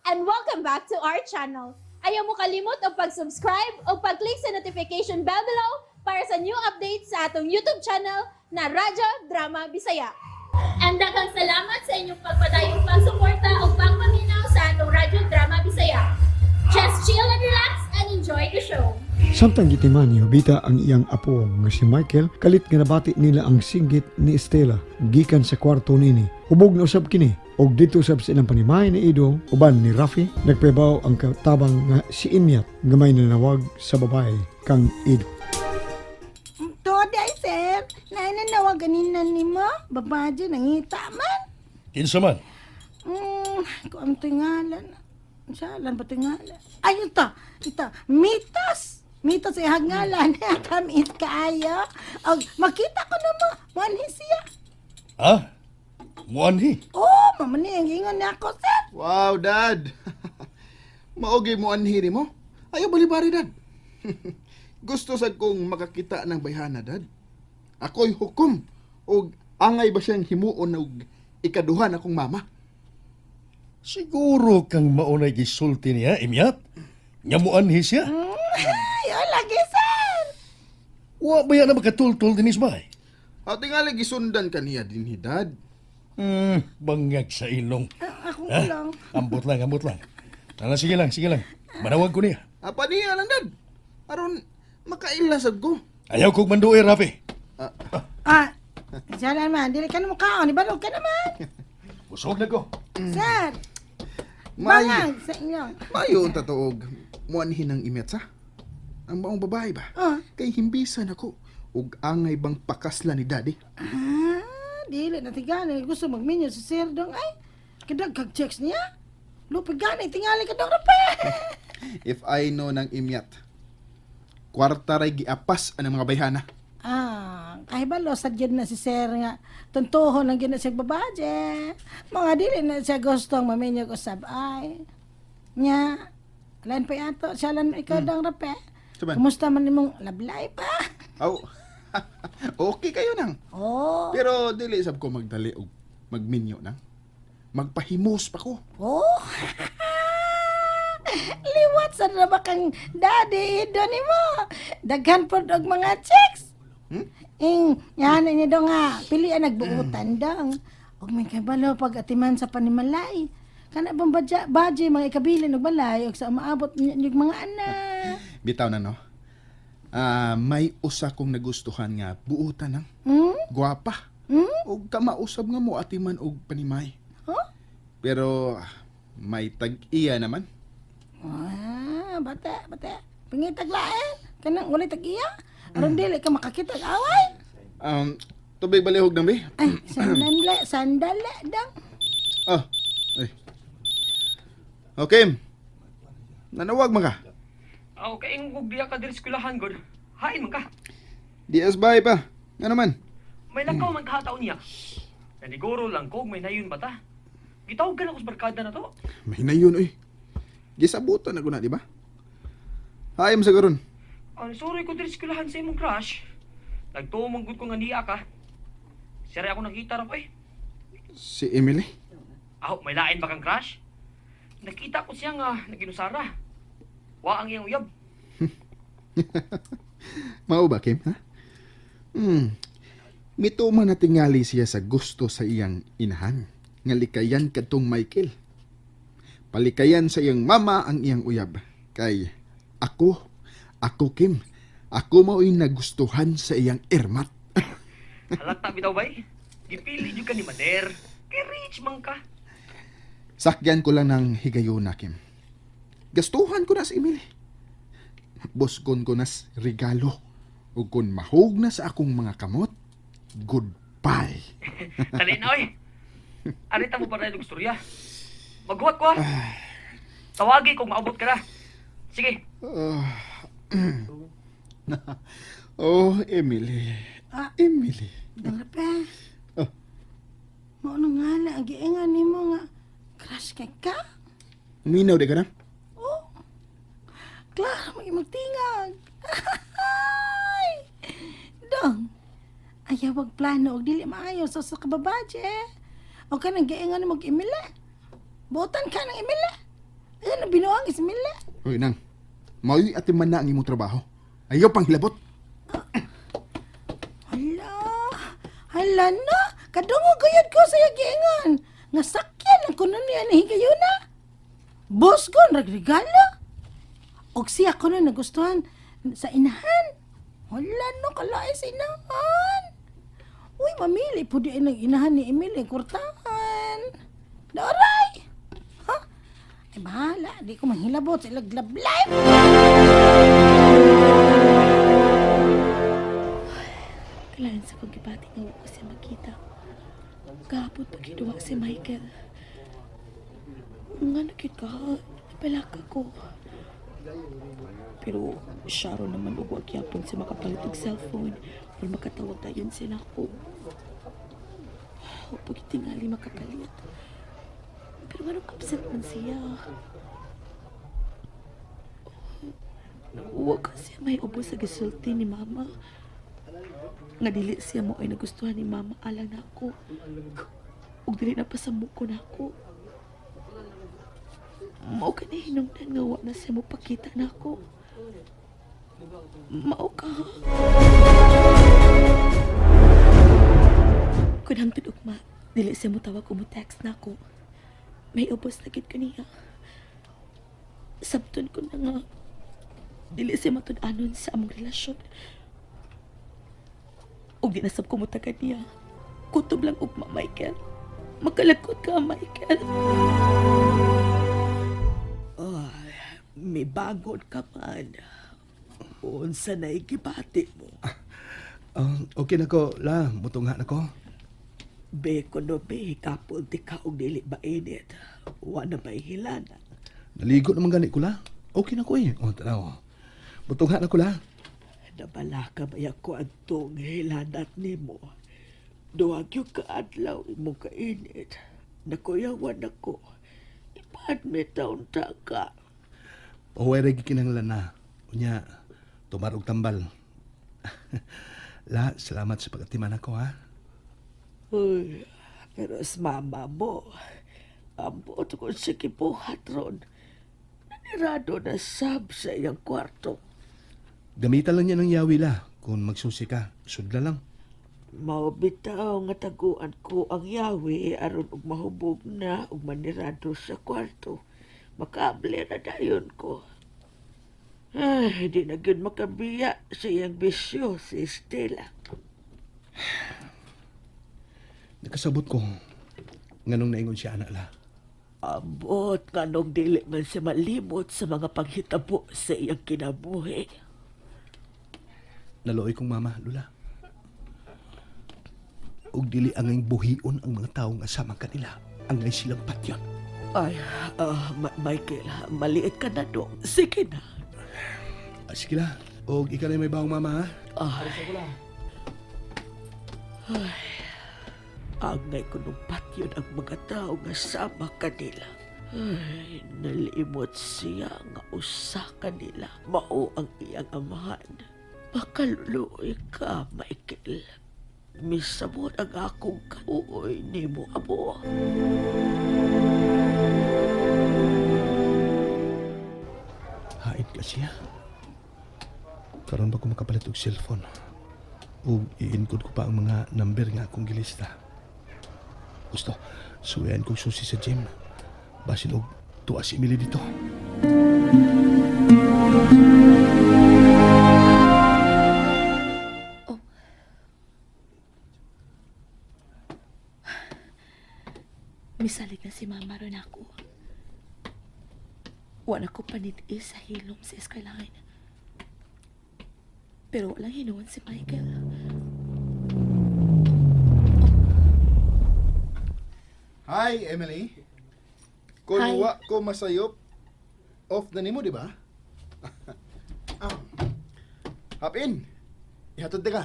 And welcome back to our channel. Ayaw mo kalimot og pag-subscribe o pag-click sa notification bell below para sa new updates sa atong YouTube channel na Radyo Drama Bisaya. And daghang salamat sa inyong pagpadayong pagsuporta o pagpaminaw sa atong Radyo Drama Bisaya. Just chill and relax and enjoy the show. Samtang gitiman ni Jovita ang iyang apo nga si Michael, kalit nga nabati nila ang singgit ni Estela gikan sa kwarto nini. Hubog na usab kini og didto usab sa ilang panimay ni Ido uban ni Rafi, nagpahibaw ang katabang nga si Imyat nga may nanawag sa babae kang Ido. Today, sir. Naay nanawag ganina nimo. Babae, nangita man. Kinsa man? Kung ano ito'y ngalan. Salan ba ito'y ngalan? Ay, ito. Ito. Mitos. Mitos ay ngalan. Kamit kaayo. Og, makita ko na mo. Muanhi siya. Ha? Muanhi? Oh, mama ni, ang ingon na ako, sir. Wow, Dad. Maogi mo anhiri mo. Ayaw balibari, Dad. Gusto sad kong makakita ng bayhana, Dad. Ako'y hukom. Og angay ba siyang himuon og ikaduhan akong mama? Siguro kang maunay gisulti niya, Imyat. Nga muanhi siya. Ay, oh, lagi, sir. Wa ba yan na makatultol dinis bay? At tingali gisundan ka niya dinhi, Dad. Bangag sa ilong. Ah, akong Ha? ilong. Ambot lang, ambot lang. Tala, sige lang, sige lang. Manawag ko niya. Apa niya lang, Dad. Aron makaila sad ko. Ayaw kong manduoy, Rafi. Ah, siya naman. Dili ka na mukhaon. Ibalog ka naman. Busog na ko. Sir, May, bangag sa ilong. mayo ang tatuog. Muanhin ang imyat sa. Ang maong babae ba? Ah. Kay himbisan ako. Og angay bang pakasla ni Daddy? Ah, dili na tigani. Gusto magminyo si Sir Dong. Ay, kadag kag checks niya. Lupig gani, tingali ka dong rape. If I know ng imyat, kwarta ray giapas ang mga bayhana. Ah, kahibalo sad gyud na si Sir nga tuntuhon lang gyud na siya babaje. Mga dili na siya gustong maminyo usab ay. Nya, lain pa ato, siya lang ikaw dong rape. Saban? Kumusta man nimong lablay pa? Aw, okay kayo nang. Oh, Pero dili sab ko magdali og magminyo nang. Magpahimos pa ko. Oh. Liwat sa na ba kang daddy ido nimo? Daghan pod og mga checks. Hmm? Ing, yan ni dong nga, pili ang nagbuutan dong. Og may kabalo pag atiman sa panimalay. Kana bang badya, badye mga ikabilin og balay og sa maabot ninyog mga anak. Bitaw na no. Ah, may usa kong nagustuhan nga buutan nang. Gwapa. Og kamausab nga mo atiman og panimay. Huh? Pero may tag-iya naman. Ah, bata, bata. Pangitag lain. Kanang walay tag-iya. Aron dili ka makakita og away. Tubig balihog nang bi. Ay, sandali, sandali dang. Ah, ay. Okay. Nanawag man ka. Aw, kay ingog diya ka diri eskwelahan gud. Hain man ka. DS bahay pa. Ano man? May lakaw man kahataon niya. Naniguro lang ko may nayon bata. Gitawag ka na ko sa barkada na to. May na yun, oy. Gisabutan ako na, di ba? Hayam sa karon. Ano, sorry ko diri eskwelahan sa imong crush. Nagtuo man gud ko nga niya ka. Sira ako nakita ra ko eh. Si Emily. Aw, may lain ba kang crush? Nakita ko siya nga naginusara. Wa ang iyang uyab. Mao ba, Kim, ha? Mituman na tingali siya sa gusto sa iyang inahan. Nga likayan kadtong Michael. Palikayan sa iyang mama ang iyang uyab. Kay ako, ako Kim, ako mao'y nagustuhan sa iyang irmat. Halata bitaw bay. Gipili jud ka ni Mader. Kay rich man ka. Sakyan ko lang ng higayona, Kim. Gastuhan ko na si Emily. Buskon ko na sa regalo. O kung mahog na sa akong mga kamot, goodbye. Dali na oy. Arita mo para og istorya. Maghuwat ko ah. Tawagi kung maabot ka na. Sige. Oh, Emily. Ah. Emily. Dong rape. Oh. Mao na nga na ang giingan nimo nga crush kay ka. Minaw di ka na? Oh. Klaro mo imong tingag. Ay. Dong. Ayaw wag plano og dili maayo sa sa kababaje. O kanang giingan nimo og Emila. Buotan ka ng Emila. Ano binuang ismila? Hoy nang. Mao'y atiman na ang imong trabaho. Ayaw pang hilabot. Hala, hala na. Kadungog gayud ko sa iyang giingon. Nga sakyan ang kuno niya ni higayuna. Boss ko nagregalo. Og siya kuno nagustuhan sa inahan. Hala no, kalain sa inahan. Uy, mamili po di ang inahan ni Emily kurtahan. Doray! Ha? Ay, bahala. Di ko manghilabot sa ilag love life. Kailangan sa kong gibati nga wa ko siya makita. Kahapon pa giduwa si Michael. Nga na ka, napalaka ko. Pero siya ron naman og wa gyapon siya makapalit og cellphone or makatawag dayon siya nako. O pagtingali makapalit. Pero anong absent man siya? Wa kasi may ubo sa gisulti ni Mama. Nga dili siya mo ay nagustuhan ni Mama alang nako. Ug dili na pasamuko nako. Mao ka ni hinungdan nga wa na siya mo pakita nako. Mao ka. Kun hangtod ugma, dili siya mo tawag o mo text nako. May ubos na gid ko niya. Sabton ko na nga dili siya matud-anon sa among relasyon. Ug di nasab ko mutagad niya. Kutob lang ugma, Michael. Makalagkot ka, Michael. Ay, may bangon ka man. Unsa na igibati mo? Okay na ko, la. Mutungha na ko. Be kuno be, kapon ti ka og dili mainit. Wa na may hilana. Naligo naman gani ko, la. Okay na ko eh. O, tanaw. Mutungha na ko, la. Nabalaka ba ko adtong hilanat nimo? Duwag yung kaadlaw imo kainit. Nakuyawan ako. Ipa-admit taon ta ka. Pahuway ra kinahanglan na. Unya, tumarog tambal. La, salamat sa pagatiman ako, ha? Uy, pero sa mama mo, ambot ko sa kibuhat ron. Nanirado na sab sa iyang kwarto. Gamitan lang niya ng yawi, la. Kung magsusi ka, sudla lang. Mao bitaw nga taguan ko ang yawi aron og mahubog na og manirado sa kwarto. Makaable na dayon ko. Ay, di na gyud makabiya sa iyang bisyo si Stella. Nakasabot ko. Nganong naingon siya, anak, la. Ambot nganong dili man siya malimot sa mga panghitabo sa iyang kinabuhi. Naluoy kong mama, lula. Ug dili angay buhion ang mga tawo nga sama kanila. Angay silang patyon. Ay, Michael, maliit ka na dong. Sige na. Ah, sige la. Og ikaw na may bawang mama, ha? Ay. Ay. Angay ko nung patyon ang mga tao nga sama kanila. Ay, nalimot siya nga usa kanila. Mao ang iyang amahan. Makaluluoy ka, Michael. Misamot ang akong kauoy nimo amo. Hain ka siya. Karon ba ko makapalit og cellphone? Ug i-encode ko pa ang mga number nga akong gilista. Gusto, suwayan kong susi sa gym. Basin og tuwa si Emily dito. Misalig na si Mama ron ako. Wala ko panit-is sa hilom sa eskwelahan. Pero walang hinuon si Michael. Hi, Emily. Kung Hi. wa ko masayop, off na nimo, di ba? ah. Hop in. Ihatod na ka.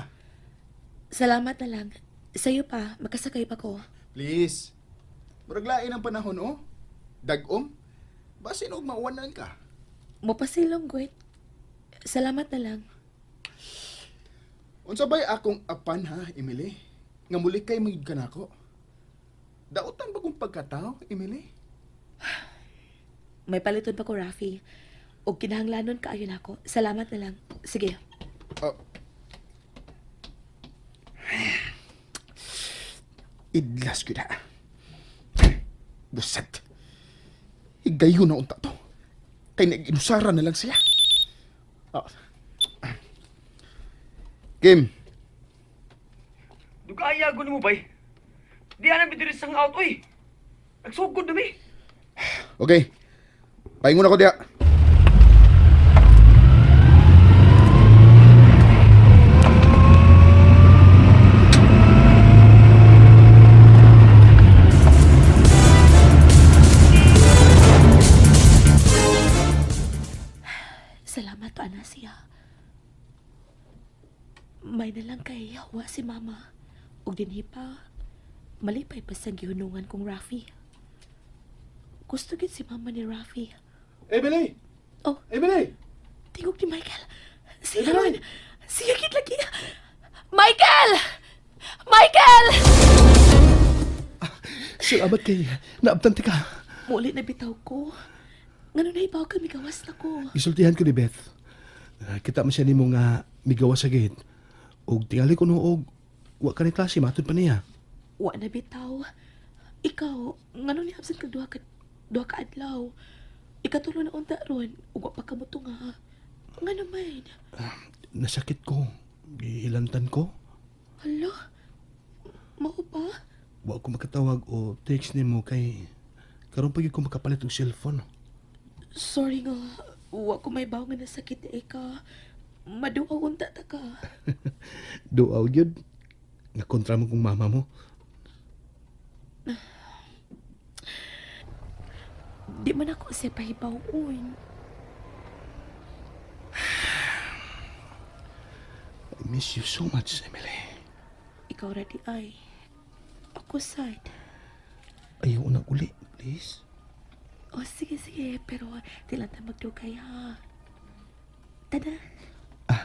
Salamat na lang. Sa'yo pa, makasakay pa ko. Please. Murag lain ang panahon, oh. Dagom. Basin og mauwanan ka. Mupasilong, Gwet. Salamat na lang. Unsa bay akong apan ha, Emily? Nga muli kay magid ka nako. Dautan ba kong pagkatao, Emily? May paliton pa ko, Rafi. Og kinahanglanon kaayo nako. Salamat na lang. Sige. Idlas ko na. Busat. Higayon na unta to. Kay nag-inusara na lang siya. Ah. Kim, Dugaya guno mo bay. Di ana mi diri sa out oy. Nagsugod na mi. Okay. Paingon ako diya. Salamat to ana siya. May na lang kay yawa si mama. Ug dinhi pa, malipay pa sa gihunungan kong Rafi. Gusto gid si mama ni Rafi. Emily! Oh, Emily! tingog ni Michael. Siya man. Siya gid lagi. Michael! Michael! Salamat kay naabtante ka. Muli na bitaw ko. Ngano na ibaw ka migawas na ko. Isultihan ko ni Beth. Ah, kita man siya nimo nga migawas sa gate. Og tingali ko no og wa ka ni klase matud pa niya. Wa na bitaw. Ikaw, ngano ni absent kag duha ka adlaw. Ikatulo na unta ron ug wa pa ka motunga. Ngano man? Nasakit ko. Gihilantan ko. Hala. Mao ba? Wa ko makatawag o text nimo kay karon pa gyud ko makapalit og cellphone. Sorry nga. Wa ko may baw nga nasakit eh ka. Maduaw unta ta ka. Duaw gyud. Nga kontra mo kung mama mo. Di man ako siya pahibawon. I miss you so much, Emily. Ikaw ra di ay. Ako sad. Ayaw na uli, please. Oh, sige, sige. Pero di lang ta magdugay ha. Tada. Ah,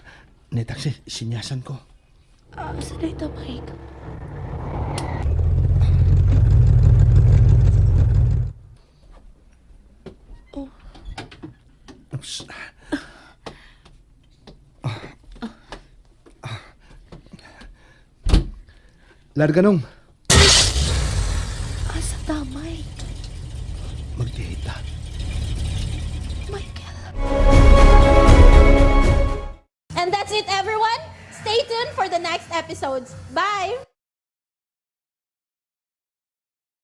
ne taxi, sinyasan ko. Ah, sa na ito, Mike? Oh, Oops. Ah. Ah. Larga nung. asa ta, Mike? Magdihita. Michael. And that's it, everyone. Stay tuned for the next episodes. Bye!